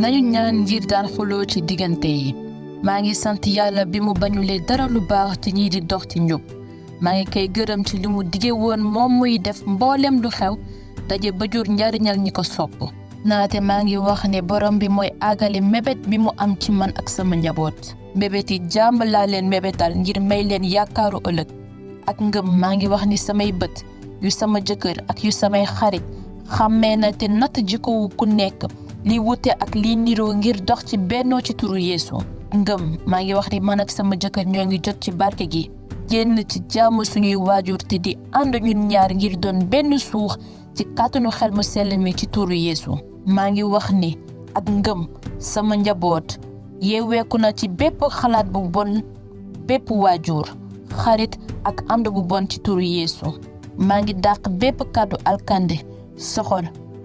nañu ñaan ngir daan xuloo ci diggante yi. maa ngi sant yàlla bi mu bañulee dara lu baax ci ñii di dox ci njub. maa ngi koy gërëm ci li mu dige woon moom muy def mboolem lu xew daje ba jur njariñal ñi ko sopp. naate maa ngi wax ne borom bi mooy àggale mébét bi mu am ci man ak sama njaboot. mébét yi jàmm laa leen mébétal ngir may leen yaakaaru ëllëg. ak ngëm maa ngi wax ni samay bët yu sama jëkkër ak yu samay xarit xàmmee na te natt jikkowu ku nekk li wute ak li niroo ngir dox ci bennoo ci turu Yeesu. ngëm maa ngi wax ni man ak sama jëkkër ñoo ngi jot ci barke gi génn ci jàmm suñuy waajur te di ànd ñun ñaar ngir doon benn suux ci kàttanu xel mu sell mi ci turu Yeesu. maa ngi wax ni ak ngëm sama njaboot yeeweeku na ci bépp xalaat bu bon bépp waajur xarit ak ànd bu bon ci turu Yeesu. maa ngi dàq bépp kàddu alkande soxor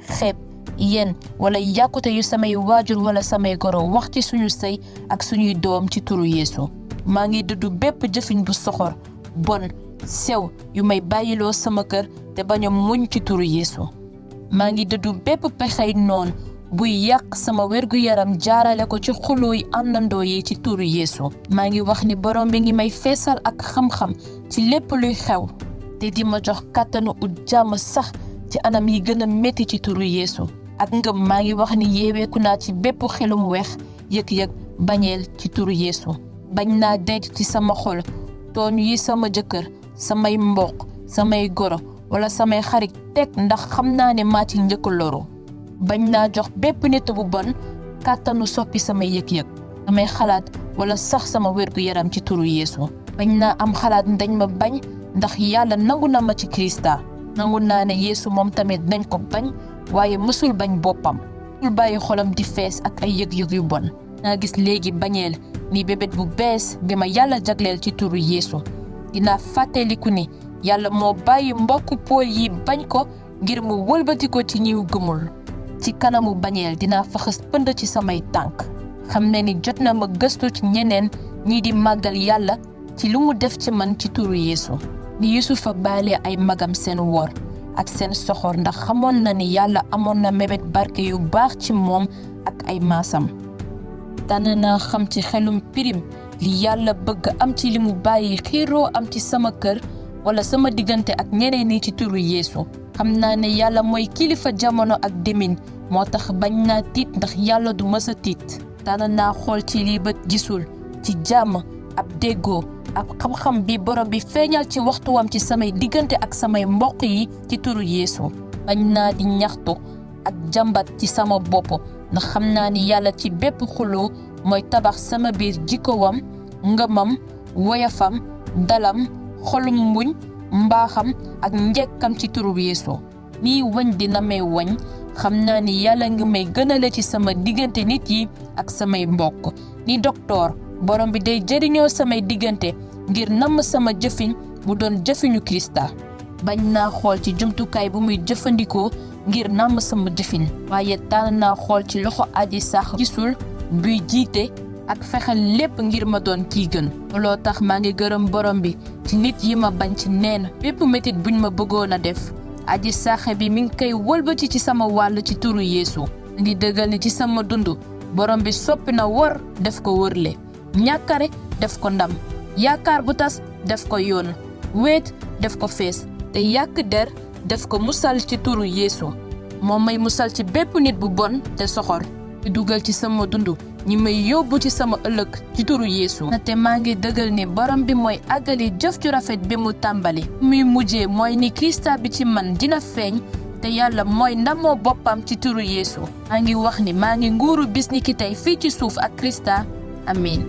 xeeb yéen wala yàkkute yu samay waajur wala samay goro wax ci suñu sëy ak suñuy doom ci turu Yeesu. maa ngi dëddu bépp jëfin bu soxor bon sew yu may bàyyiloo sama kër te bañ a muñ ci turu Yeesu. maa ngi dëddu bépp pexey noon buy yàq sama wér-gu-yaram jaarale ko ci xuloo yi àndandoo yi ci turu Yeesu. maa ngi wax ni borom bi ngi may feesal ak xam-xam ci lépp luy xew te di ma jox kàttanu ut jàmm sax ci anam yi gën a métti ci turu Yeesu. ak ngëm maa ngi wax ni yeeweeku naa ci bépp xelum weex yëg-yëg bañeel ci turu Yeesu. bañ naa denc ci sama xol tooñ yi sama jëkkër samay mbokk samay goro wala samay xarit teg ndax xam naa ne maa ci njëkk loru. bañ naa jox bépp nit bu bon kàttanu soppi samay yëg-yëg samay xalaat wala sax sama wér-gu-yaram ci turu Yeesu. bañ naa am xalaat dañ ma bañ ndax yàlla nangu na ma ci Krista. nangu naa ne Yeesu moom tamit dañ ko bañ waaye mësul bañ boppam. mësul bàyyi xolam di fees ak ay yëg-yëg yu bon. naa gis léegi bañeel ni bébét bu bees bi ma yàlla jagleel ci turu Yeesu. dinaa fàttaliku ni yàlla moo bàyyi mbokku pool yi bañ ko ngir mu wëlbati ko ci ñiw gëmul. ci kanamu bañeel dinaa faxas pënd ci samay tànk. xam ne ni jot na ma gëstu ci ñeneen ñii di màggal yàlla ci lu mu def ci man ci turu Yeesu. ni Yusufa baale ay magam seen wor ak seen soxor ndax xamoon na ni yàlla amoon na mébét barke yu baax ci moom ak ay maasam. tànn naa xam ci xelum pirim li yàlla bëgg am ci li mu bàyyi xiiroo am ci sama kër wala sama diggante ak ñeneen ñi ci turu Yeesu. xam naa ne yàlla mooy kilifa jamono ak demin moo tax bañ naa tiit ndax yàlla du mës a tiit. tànn naa xool ci li bët gisul ci jàmm ab déggoo ab xam-xam bi borom bi feeñal ci waxtuwam ci samay diggante ak samay mbokk yi ci turu Yeesu. bañ naa di ñaxtu ak jàmbat ci sama bopp ndax xam naa ni yàlla ci bépp xuloo mooy tabax sama biir jikkowam ngëmam woyafam dalam xolum muñ mbaaxam ak njekkam ci turu Yeesu. nii wañ dina may wañ xam naa ni yàlla ngi may gënale ci sama diggante nit yi ak samay mbokk. ni doktoor borom bi day jëriñoo samay diggante ngir namm sama jëfin mu doon jëfiñu Krista. bañ naa xool ci jumtukaay bu muy jëfandikoo ngir namm sama jëfin waaye tànn naa xool ci loxo aji sax gisul buy jiite ak fexel lépp ngir ma doon kii gën. looloo tax maa ngi gërëm borom bi ci nit yi ma bañ ci neen bépp métit buñ ma bëggoon a def. aji saxe bi mi ngi koy wëlbati ci sama wàll ci turu Yeesu. ngi dëggal ni ci sama dund borom bi soppi na wor def ko wërle ñàkkare def ko ndam yaakaar bu tas def ko yoon wéet def ko fees te yàq der def ko musal ci turu Yeesu. moo may musal ci bépp nit bu bon te soxor di dugal ci sama dund ñi may yóbbu ci sama ëllëg ci turu Yeesu. te maa ngi dëggal ni borom bi mooy àggali jëf ju rafet bi mu tàmbali. muy mujjee mooy ni Krista bi ci man dina feeñ te yàlla mooy ndamoo boppam ci turu Yeesu. maa ngi wax ni maa ngi nguuru bis ni ki tey fii ci suuf ak Krista. amiin.